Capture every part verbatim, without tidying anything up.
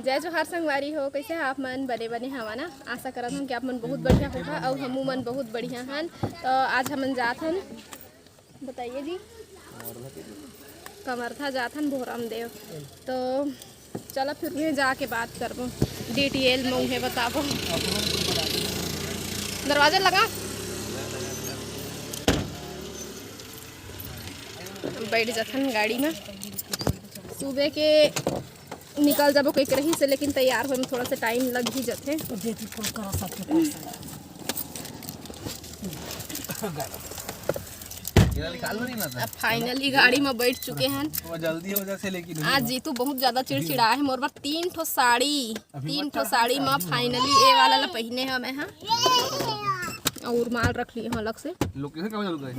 जय जोहार संगवारी हो, कइसे ह आप मन? बने बने हवा ना? आशा करत हन कि आप मन बहुत बढ़िया होहा अउ हमू मन बहुत बढ़िया हन। तो आज हमन जात हन, बताइए जी, कवर्धा जात हन भोरम देव। तो चला फिर उहें जाके बात करबो, डिटेल में उहें बताबो। दरवाजा लगा, बैठ जाथन गाड़ी में। सुबह के निकल जाबो कहिके रहिस हे, लेकिन तैयार होए में थोड़ा सा टाइम लग ही जाथे। अब फाइनली गाड़ी में बैठ चुके हन। जल्दी हो जाथे, लेकिन आज जीतू बहुत ज्यादा चिड़चिड़ा हे मोर बर। तीन ठो साड़ी, तीन ठो साड़ी में फाइनली ए वाला ला पहिने हवे हाँ, अउ रुमाल रख लिए हूँ अलग से। लोकेशन कहाँ जरूर गए?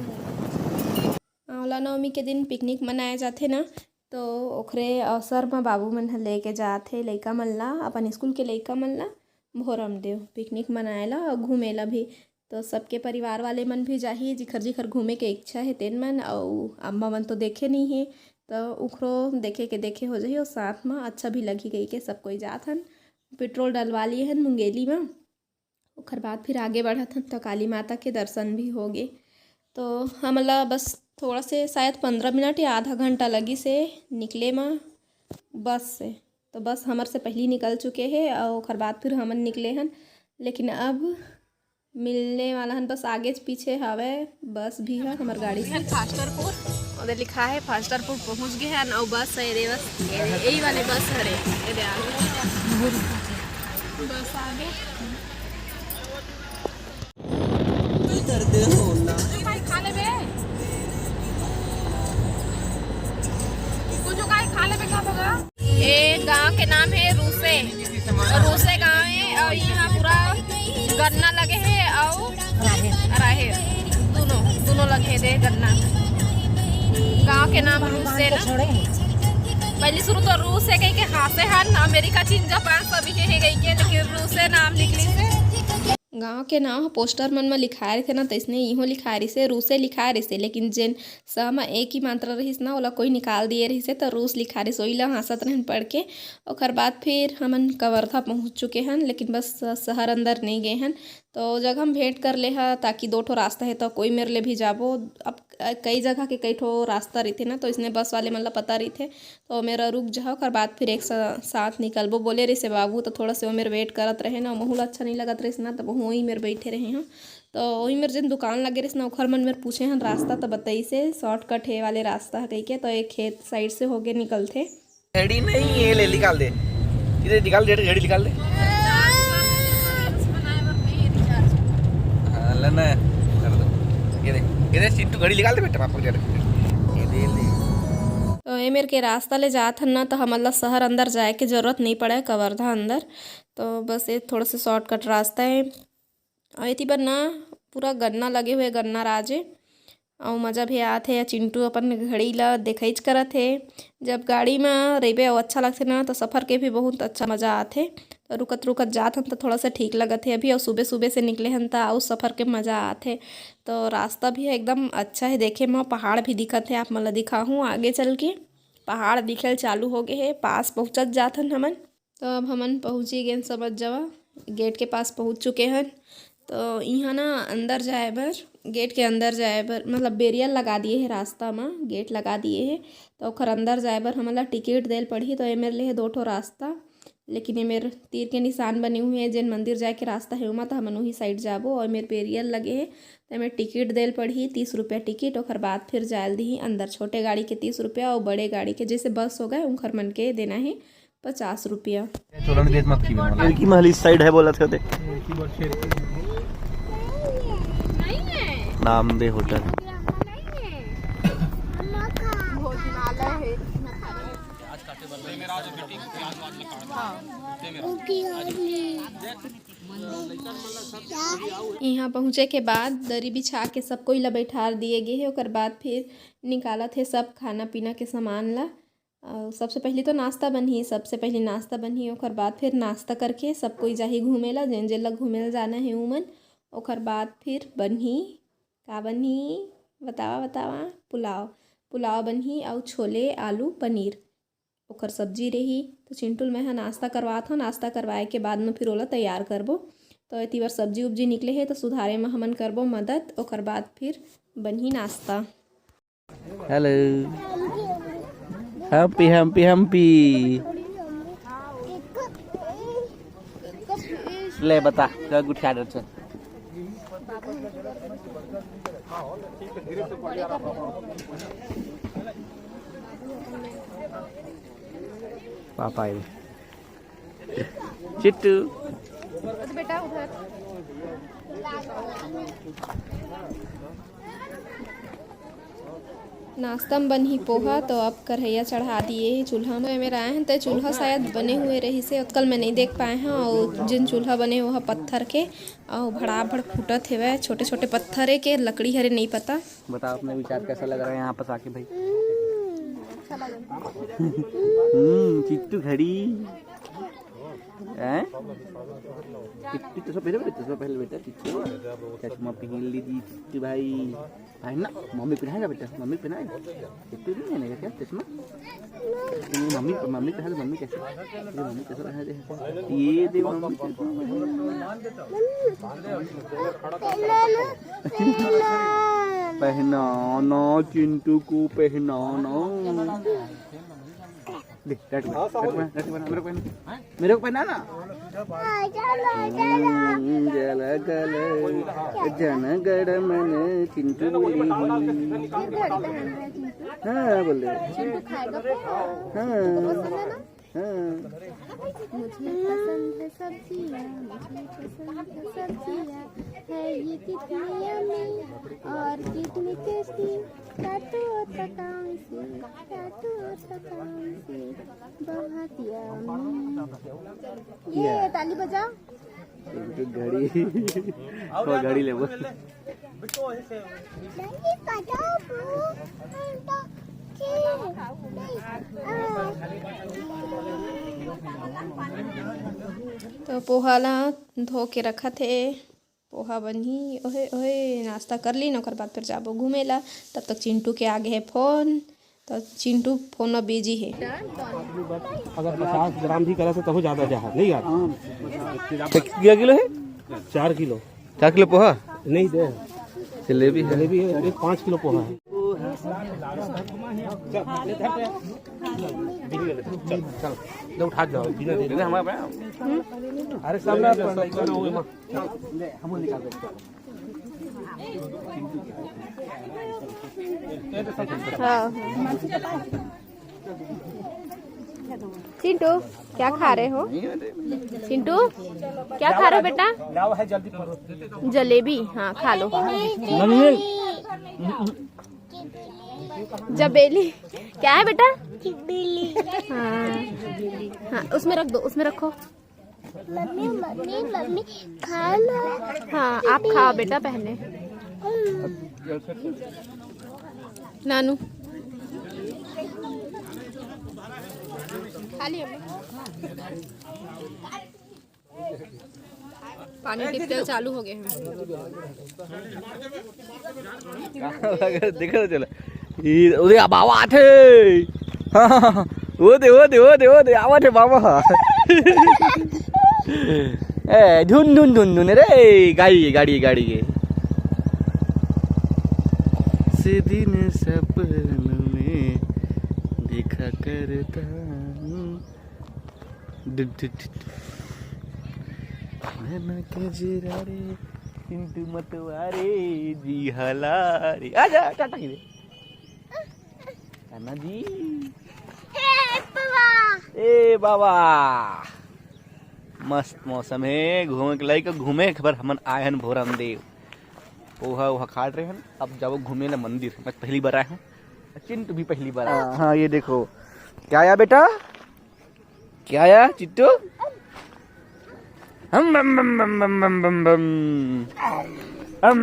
आंवला नवमी के दिन पिकनिक मनाए जाथे ना, तो ओखरे अवसर म बाबू मन ह लेके जाथे लइका मन ला, अपन स्कूल के लइका मन ला भोरमदेव पिकनिक मनाए ला अउ घूमे ला भी। तो सबके परिवार वाले मन भी जाही, जिखर जिखर घूमे के इच्छा हे तेन मन, अउ अम्मा मन तो देखे नइ हे, तो उखरो देखे के देखे हो जाही, अउ साथ म अच्छा भी लगही कहिके सब कोई जात हन। पेट्रोल डलवा लिए हन मुंगेली म। ओखर बाद फिर आगे बढ़त हन, तो काली माता के दर्शन भी हो गे। तो हमला बस थोड़ा से, शायद पंद्रह मिनट या आधा घंटा लगिस हे निकले म बस से। तो बस हमर से पहिली निकल चुके हे, अउ ओखर बाद फिर हमन निकले हन। लेकिन अब मिलने वाला हन, बस आगे पीछे हवे बस भी ह हमर गाड़ी से। खास्टरपुर, ओदे लिखा हे खास्टरपुर पहुंच गे हन, अउ बस हे, एदे बस, एदे, यही वाले बस हरे, एदे आ गे। बस आ गे। कुछ भाई खा लेबे? कुछ भाई खा लेबे, क्या होगा? ए गांव के नाम हे रूसे। रूसे गांव हे अउ इहां पूरा गन्ना लगे हे अउ राहेर, दोनों, दोनों लगे हे दे गन्ना। गांव के नाम रूसे ना। पहली शुरू तो रूसे कहिके हांसे हन, अमेरिका, चीन, जापान सब इहे हे कहिके, लेकिन रूसे नाम निकलिस हे। गांव के नाम ह पोस्टर मन म लिखाए रहिथे ना, तइसने इहों लिखाए रहिसे, रूसे लिखाए रहिसे, लेकिन जेन स म एक ही मात्रा रहिस ना, ओला कोई निकाल दिए रहिसे, त रूस लिखाए रहिस, ओही ला हांसत रहेन पढ़ के। ओखर बाद फिर हमन कवर्धा पहुंच चुके हन, लेकिन बस शहर अंदर नइ गे हन, तो जगह म भेंट कर ले ह, ताकि दो ठो रास्ता हे, तो कोई मेर ले भी जाबो। अब कई जगह के कई ठो रास्ता रहिथे ना, तो इसने बस वाले मन ला पता रहिथे, तो ओमेर रुक जाओ, ओकर बाद फिर एक सा-, साथ निकलबो बोले रहिसे बाबू, तो थोड़ा से ओमेर वेट करत रहे ना, महू ला अच्छा नहीं लगत रहिस ना, तब वहीं मेर बैठे रहे हूँ। तो वही मेर जेन दुकान लगे रहिस ना, ओखर मन मेर पूछे हन रास्ता, तो बताइसे शॉर्टकट हे वाले रास्ता ह कहिके, तो एक खेत साइड से होके निकलथे। घड़ी नहीं, ये ले निकाल दे, इधर निकाल दे, घड़ी निकाल दे। हाँ, लेना है, कर दो। ये देख, ये देख, चिंटू घड़ी निकाल दे बेटा, पापा के। ये दे ले। तो ए मेर के रास्ता ले जात हन ना, तो हमन ला शहर अंदर जाए के जरूरत नहीं पड़े, कवर्धा अंदर। तो बस ये थोड़ा सा शॉर्टकट रास्ता है। अउ एती बर ना पूरा गन्ना लगे हुए, गन्ना राज ए। अउ मजा भी आत हे। चिंटू अपन घड़ी ला देखइच करत हे। जब गाड़ी म रहिबे अउ अच्छा लगथे ना, तो सफर के भी बहुत अच्छा मजा आत हे। तो रुकत रुकत जात हन, तो थोड़ा सा ठीक लगत हे अभी। अउ सुबह सुबह से निकले हन, त अउ सफर के मजा आत हे। तो रास्ता भी एकदम अच्छा हे देखे म, पहाड़ भी दिखत हे, आप मन ला दिखाहूँ आगे चल के। पहाड़ दिखे ल चालू हो गे हे, पास पहुँचत जात हन हमन। तो अब हमन पहुँची गेन, समझ जावा, गेट के पास पहुँच चुके हन। तो इहाँ ना अंदर जाए बर, गेट के अंदर जाए बर, मतलब, बैरियर लगा दिए हे रास्ता म, गेट लगा दिए हे। तो ओखर अंदर जाए बर हमन ला टिकट देल पड़ही। तो एमेर ले हे दो ठो रास्ता, लेकिन एमेर तीर के निशान बने हुए हे, जेन मंदिर जाए के रास्ता हे ओमा, तो हमन वही साइड जाबो। और एमेर बैरियर लगे हे, तो एमेर टिकट देल पड़ही, तीस रुपया टिकट। ओखर बाद फिर जाए ल दिही अंदर, छोटे गाड़ी के तीस रुपया और बड़े गाड़ी के, जैसे बस हो गए, उनखर मन के देना हे पचास रुपया। चलन के मत की बना। लड़की महल इस साइड है बोला थे। नाम दे होटल। इहाँ पहुँचे के बाद दरी बिछा के सब कोई ला बैठार दिए गे हे। ओकर बाद फिर निकालत हे सब खाना पीना के सामान ला। अउ सबसे पहिली तो नाश्ता बनही, सबसे पहिली नाश्ता बनही, ओकर बाद फिर नाश्ता करके सब कोई जाही घूमे ला, जेन जेन ला घूमे ला जाना हे उमन। ओकर बाद फिर बनही, का बनही, बतावा, बतावा, पुलाव, पुलाव बनही अउ छोले, आलू, पनीर, ओकर सब्जी रही। तो चिंटू ल मैं ह नाश्ता करवात हव, नाश्ता करवाए के बाद में फिर ओला तैयार करबो। तो एती बर सब्जी उब्जी निकले हे, तो सुधारे में हमन करबो मदद, ओकर बाद फिर बनही नाश्ता। हेलो, हम्पी हम्पी हम्पी। ले बता, का गुठिया डर छ? पापा आए। चिट्टू। बेटा उधर। नाश्ता में बनही पोहा, तो अब कढ़ैया चढ़ा दिए हे चूल्हा में। मेरा आए हैं तो चूल्हा शायद बने हुए रहिसे, ओतकल मैं नहीं देख पाए हैं। और जिन चूल्हा बने वो ह पत्थर के, और भड़ाभड़ फूटत हेवय, छोटे छोटे पत्थर के, लकड़ी हरे नहीं पता। बताओ अपने विचार, कैसा लग रहा है यहाँ पास आके भाई? हम्म, चिट्टू घड़ी। हैं? चिट्टू, चश्मा पहले बेटा, चश्मा पहले बेटा, चिट्टू। चश्मा पहन लीजिए चिट्टू भाई। पहनना, मम्मी पहनाएगा बेटा, मम्मी पहनाएगा। चिट्टू नहीं पहनेगा क्या चश्मा? ये मम्मी, मम्मी पहन, मम्मी कैसे? ये मम्मी कैसे पहना दे? ये दे मम्मी चश्मा पहना। पहनाना, चिंटू को पहनाना। दे, बैठ, बैठ, बैठ, बैठ, मेरे को पहना, मेरे को पहना ना। हम्म, जल गल, जन गण मन चिंटू बोली। हाँ, बोल दे। हाँ, हाँ। मुझे पसंद है सब्जियाँ, मुझे पसंद है सब्जियाँ, है ये कितनी यम्मी और कितनी टेस्टी। काटो और पकाओ इसे, काटो और पकाओ इसे, बहुत यम्मी। ये ताली बजाओ। घड़ी, वो घड़ी ले वो। तो पोहा ला धो के रखत हे। पोहा बनही, ओहे ओहे, नाश्ता कर ली ना, ओकर बाद फिर जाबो घूमे ला। तब तक चिंटू के आगे है फोन, तो चिंटू फोन में बिजी है। अगर पचास ग्राम भी करे तो तहु ज्यादा जा है, नहीं यार? एक किलो है? चार किलो। चार किलो पोहा? नहीं दे। जलेबी है। जलेबी है, एक पाँच किलो पोहा है। चल, चल, चल, उठा जाओ, बिना देरी। हमारे पास। अरे, सामने आप हाँ। चिंटू, क्या खा रहे हो? चिंटू, क्या खा रहे हो बेटा? लाओ है जल्दी परो। जलेबी, हाँ, खा लो। जबेली। क्या है बेटा? जबेली। हाँ। हाँ, उसमें रख दो, उसमें रखो। मम्मी, मम्मी, मम्मी, खा लो। हाँ, आप खाओ बेटा पहले। नानू। खा लिया हमने। पानी टिपके चालू हो गए हैं। देखो तो चला। ई, ओदे बाबा आथे। हाँ, हाँ, हाँ। ओदे, ओदे, ओदे, ओदे, आवत हे बाबा। ए, धुन, धुन, धुन, धुन, रे, गाड़ी, गाड़ी, गाड़ी के। से दिन सपन में देखा करता हूँ। डि-, डि-, डि-, नैना के जीरा रे, चिंटू मतवा रे, जी हला रे। आजा, टाटा की दे। कान्हा जी। ए बाबा। ए बाबा। मस्त मौसम हे, घूमे के लायक, घूमे के बर हमन आए हन भोरमदेव। पोहा ओहा खात रहे हन, अब जाबो घूमे ला मंदिर। मैं पहली बार आया हूँ, चिंटू भी पहली बार आया। हाँ, हाँ, ये देखो, क्या आया बेटा? क्या आया चिट्टू? हम bomb bomb bomb bomb bomb bomb bomb. हम।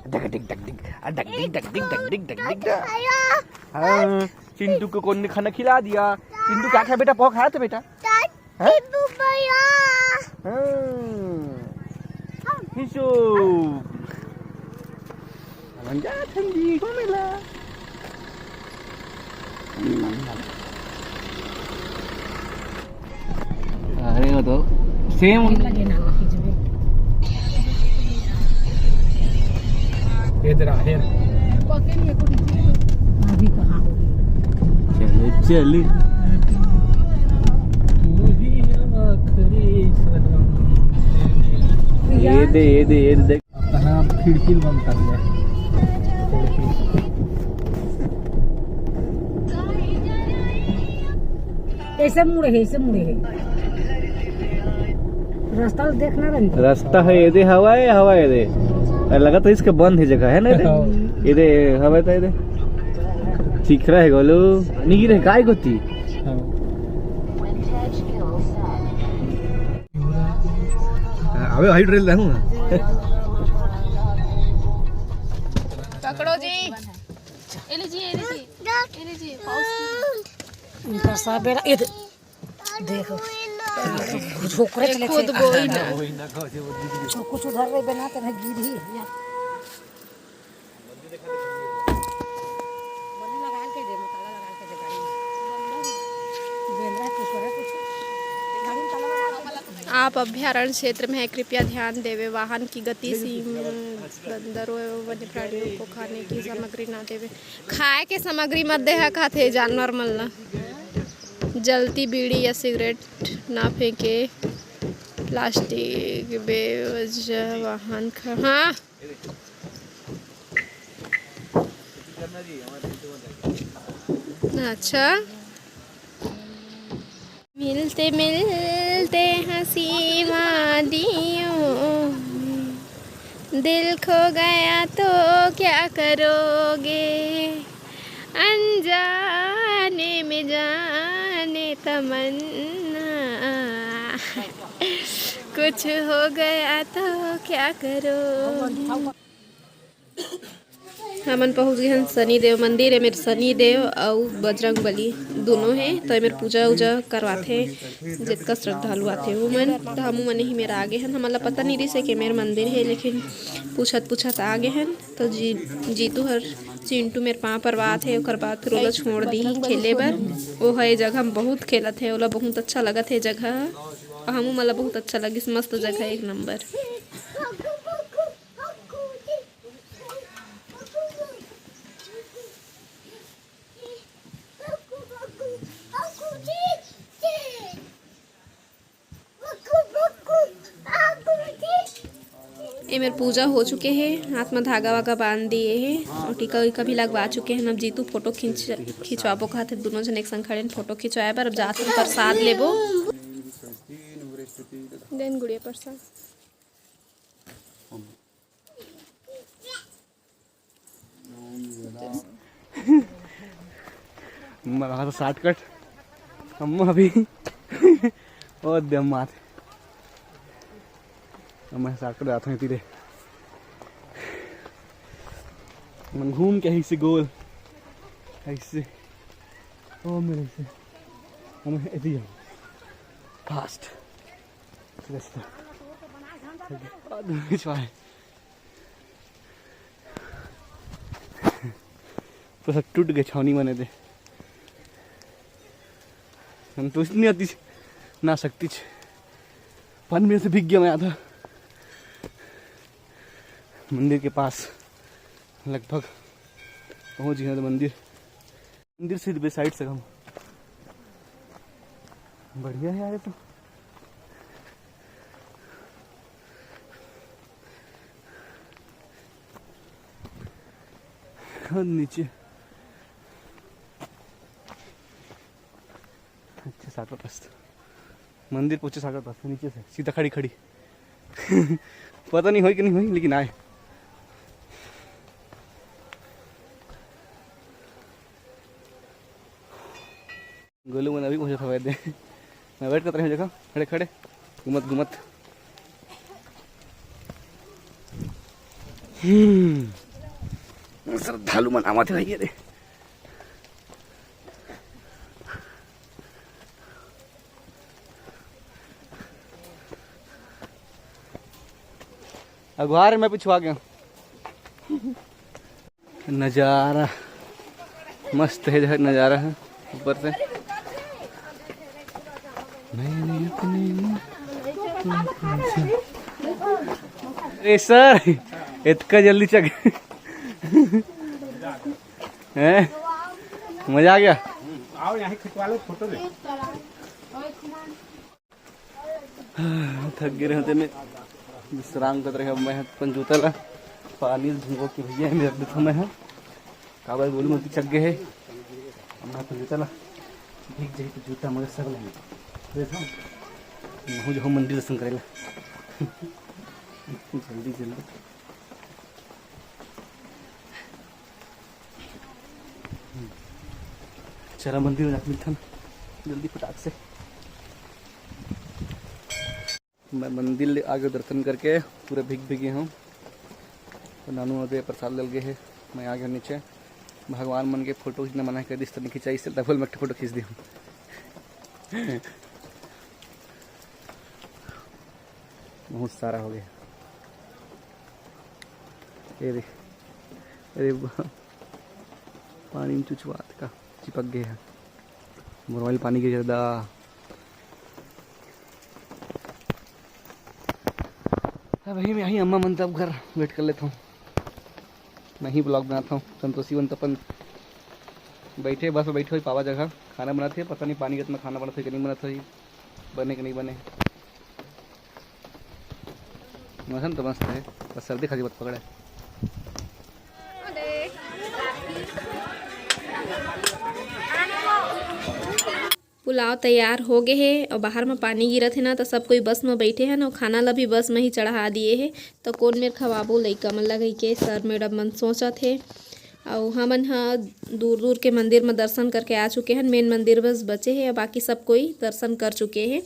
डग डिग डग डिग, आ डग डिग डग डिग डग डिग डग डिग डग। हाँ, चिंटू को कौन ने खाना खिला दिया? चिंटू क्या खाया बेटा? पोहा खाया था बेटा? हैं? हाँ। हिशो। हमन जात हन जी घूमे ला। सेम। लगे ना खींचबे। ये दे रहा है। पके नहीं है, कुछ नहीं। अभी कहाँ होगी? चलो, चलो। तू ही आखिरी सलाम। ये दे, ये दे, ये दे। अब तहाँ खिड़की बंद कर ले। ऐसे मुड़े है, ऐसे मुड़े है। रास्ता तो देखना रंग। रास्ता है, ये दे हवा है, हवा है ये दे। अरे लगा तो इसके बंद है जगह है ना ये दे? हाँ। ये दे हवा तो ये दे। ठीक रहे गोलू। नहीं रे, काय गोती? हाँ। अबे हाइट रेल रहूँ ना। पकड़ो जी। ए लीजिए, ए लीजिए। ए लीजिए, पाउच। इनका सा बेरा, ये दे-, देखो। झोकरे ये चले खुद थे। बोई ना। कुछ उधर रहे बना के ना गिर ही। या। आप अभ्यारण्य क्षेत्र में हैं, कृपया ध्यान देवे, वाहन की गति सीम बंदरों एवं वन्य प्राणियों को खाने की सामग्री ना देवे। खाए के सामग्री मत दे हा, खाथे जानवर मन ला। जलती बीड़ी या सिगरेट ना फेंके, प्लास्टिक बेवजह वाहन ख-, हाँ। अच्छा, मिलते मिलते हंसी वादियों में, दिल खो गया तो क्या करोगे, अनजाने में जाने तमन्ना, कुछ हो गया तो क्या करोगे। हमन पहुंच गए हन शनि देव मंदिर। ए मेर शनि देव अउ बजरंग बली दोनों हे, तो ए मेर पूजा उजा करवाथे, जितका श्रद्धालु आथे उमन। तो हमू मन ही मेर आ गए हन। हमन ला पता नहीं रहिस हे कि ए मेर मंदिर हे, लेकिन पूछत पूछत आ गए हन। तो जी, जीतू हर चिंटू मेर पाँव परवात हे, ओकर बाद फिर ओला छोड़ दी खेले बर। ओ ह ए जगह में बहुत खेलत हे, ओला बहुत अच्छा लगत हे ए जगह। हमू मन ला बहुत अच्छा लगिस, मस्त जगह, एक नंबर। ए मेर पूजा हो चुके हे, हाथ में धागा वागा बांध दिए हे और टीका उका भी लगवा चुके हैं। अब जीतू फोटो खींच खिंचवाबो कहत हे, दोनों जन एक संग खड़े हैं, फोटो खिंचवाए बर। अब जात हन प्रसाद लेबो। देन गुड़िया प्रसाद। मरा तो शॉर्टकट। हम अभी ओ दे मार। हम शॉर्टकट जात हन तीरे। हम घूम के ऐसे गोल। ऐसे। ओ मेरे से। हम ऐसे जाओ। फास्ट। रास्ता। आ, दो बीच में है। पूरा टूट गए छावनी बने दे। हम तो इतनी आती ना सकती छ। पानी में से भीग गया मैं आधा। मंदिर के पास लगभग पहुंच गए तो मंदिर। मंदिर से बे साइड से हम। बढ़िया है यार ये तो। और नीचे। अच्छा, सागर पास। मंदिर पहुंचे सागर पास नीचे से सीधा खड़ी खड़ी। पता नहीं होई कि नहीं होई, लेकिन आए। गोलू मन अभी पहुंचत हवय दे। मैं वेट करत रहें जगह खड़े खड़े, घूमत घूमत। हम्म, श्रद्धालु मन आवत हे भैया रे। अगुवार मैं पिछुआ गया। नज़ारा मस्त है, जहाँ नज़ारा है ऊपर से। नहीं, नहीं, नहीं, नहीं। अरे सर, इतना जल्दी चक हैं? मजा आ गया। आओ, यहाँ खिंचवा लो, फोटो ले। थक गे रहे तेने, विश्राम करत रहे। अब मैं अपन जूता ला पानी से भिंगो के भैया में रख देता मैं ह। काबर बोलू, मैं पिचक गए है। अब मैं अपन जूता ला भीग जाही तो जूता मगर सब लेंगे। देखो, महू जो मंदिर दर्शन करेला। जल्दी जल्दी। चला मंदिर में जाके मिलथन जल्दी फटाक से। मैं मंदिर ले आगे दर्शन करके पूरा भीग भीगे हूँ। तो नानू अबे प्रसाद ले गे है, मैं आ गया नीचे। भगवान मन के फोटो खींचना मना कर दिस, तो नहीं खिंचाई, इसलिए डबल में फोटो खींच दी हूँ। बहुत सारा हो गया। ये देख, अरे बा-, पानी में चुचवात का चिपक गया है। मोर मोबाइल पानी गिर गया दा। अब यही मैं यही अम्मा मन तब घर वेट कर लेता हूँ। मैं ही ब्लॉग बनाता हूँ। संतोषी वन तो अपन बैठे, बस में बैठे हुए पावा जगह खाना बनाते हैं। पता नहीं पानी कितना खाना बनाते हैं कि नहीं बनाते हैं, बने कि नहीं बने। मौसम तो मस्त है, बस सर्दी खांसी बहुत पकड़ा है। पुलाव तैयार हो गए हे और बाहर में पानी गिरत हे ना, तो सब कोई बस में बैठे हैं ना, खाना ला भी बस में ही चढ़ा दिए हे। तो कौन मेर खवाबो लइका मन ला कहिके सर मैडम मन सोचत हे। अउ हमन ह दूर दूर के मंदिर में दर्शन करके आ चुके हन, मेन मंदिर बस बचे हे, बाकी सब कोई दर्शन कर चुके हे।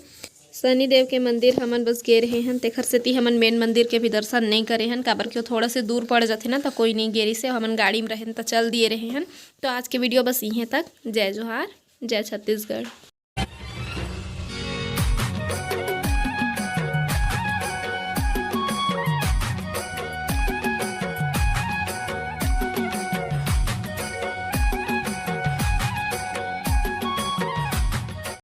शनिदेव के मंदिर हमन बस गे रहे हन, तेखर सेती हमन मेन मंदिर के भी दर्शन नइ करे हन, काबर कि वो थोड़ा से दूर पड़ जाथे ना, तो कोई नइ गे रिहिस हे, हमन गाड़ी में रहेन, तो चल दिए रहे हन। तो आज के वीडियो बस इहें तक। जय जोहार, जय छत्तीसगढ़।